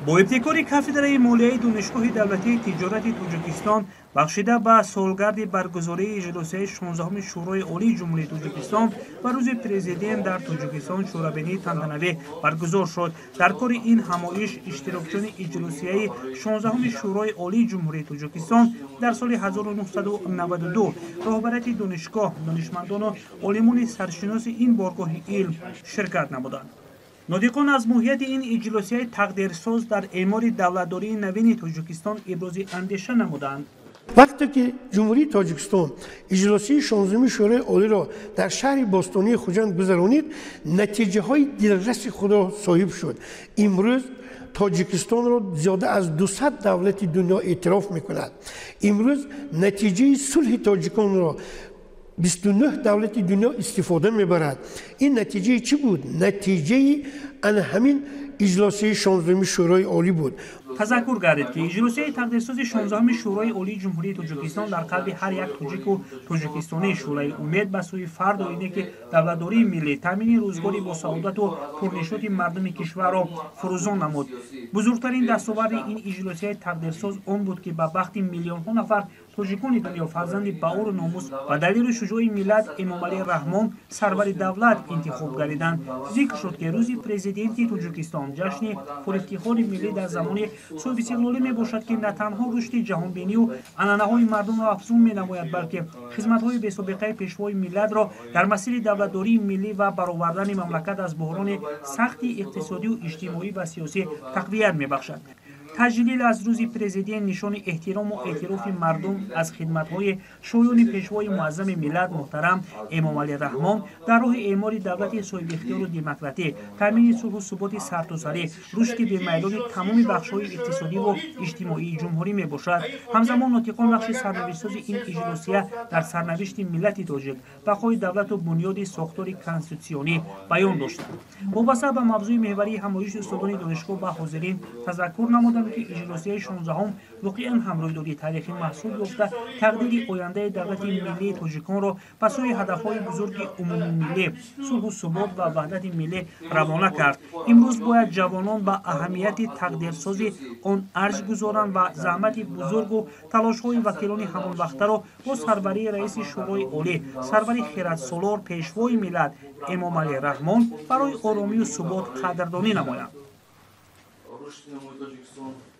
Бо ибтикори кафедраи молияи Донишгоҳи давлатии тиҷорати Тоҷикистон бахшида ба солгарди баргузории иҷлосияи 16-уми Шӯрои Олии Ҷумҳурии Тоҷикистон ва Рӯзи Президент дар Тоҷикистон чорабинии тантанавӣ баргузор шуд. Дар кори ин ҳамоиш иштирокчиёни иҷлосияи 16-уми Шӯрои Олии Ҷумҳурии Тоҷикистон дар соли 1992, роҳбарияти донишгоҳ, донишмандону олимони саршиноси ин боргоҳи илм ширкат намуданд. Нотиқон аз моҳияти ин иҷлосияи тақдирсоз дар эъмори давлатдории навини Тоҷикистон ибрози андеша намуданд. Вақте ки Ҷумҳурии Тоҷикистон иҷлосияи 16-уми Шӯрои Олиро дар шаҳри бостонии Хуҷанд гузаронид, натиҷаҳои дилраси худро соҳиб шуд. Имрӯз Тоҷикистонро зиёда аз 200 давлати дунё эътироф мекунад. Имрӯз натиҷаи сулҳи тоҷиконро 29 давлати дунё истифода мебарад. Ин натиҷаи чӣ буд? Натиҷаи ана ҳамин иҷлосияи 16-уми Шӯрои Олӣ буд. Тазаккур гардид, ки иҷлосияи тақдирсози 16-уми Шӯрои Олии Ҷумҳурии Тоҷикистон дар қалби ҳар як тоҷику тоҷикистонӣ шӯълаи умед ба сӯи фардои неки давлатдории миллӣ, таъмини рӯзгори босаодату пурнишоти мардуми кишварро фурӯзон намуд. Бузургтарин дастоварди ин иҷлосияи тақдирсоз он буд, ки ба бахти миллионҳо нафар тоҷикони дунё фарзанди баору номус ва далеру шуҷои миллат Эмомалӣ Раҳмон сарвари давлат интихоб гардиданд. Зикр шуд, ки Рӯзи Президенти Тоҷикистон ҷашни пурэфтихори миллӣ дар замони соҳибистиқлолӣ мебошад, ки на танҳо рушди ҷаҳонбинию анъанаҳои мардумро афзун менамояд, балки хизматҳои бесобиқаи пешвои миллатро дар масири давлатдории миллӣ ва баровардани мамлакат аз буҳрони сахти иқтисодию иҷтимоӣ ва сиёсӣ тақвият мебахшад. Таҷлил аз Рӯзи Президент нишони эҳтирому эътирофи мардум аз хидматҳои шоёни пешвои муаззами миллат муҳтарам Эмомалӣ Раҳмон дар роҳи эъмори давлати соҳибихтиёру демократӣ, таъмини сулҳу суботи сартосарӣ, рушди бемайлони тамоми бахшҳои иқтисодиву иҷтимоии ҷумҳурӣ мебошад. Ҳамзамон нотиқон нақши сарнавиштсози ин иҷлосия дар сарнавишти миллати тоҷик, бақои давлату бунёди сохтори конститутсионӣ баён доштанд. Вобаста ба мавзӯи меҳварии ҳамоиши устодони донишгоҳ ба ҳозирин тазаккур намуданд, ки иҷлосияи 16-ум воқеан ҳамрӯйдоди таърихӣ маҳсул ёфта, тақдири ояндаи давлати миллии тоҷиконро ба сӯи ҳадафҳои бузурги умумимиллӣ, сулҳу субот ва ваҳдати миллӣ равона кард. Имрӯз бояд ҷавонон ба аҳамияти тақдирсози он арҷ гузоранд ва заҳмати бузургу талошҳои вакилони ҳамонвақтаро бо сарварии раиси Шӯрои Олӣ, сарвари хиратсолор, пешвои миллат Эмомалӣ Раҳмон барои оромию субот қадрдонӣ намоянд. Рушди намои Тоҷикистон.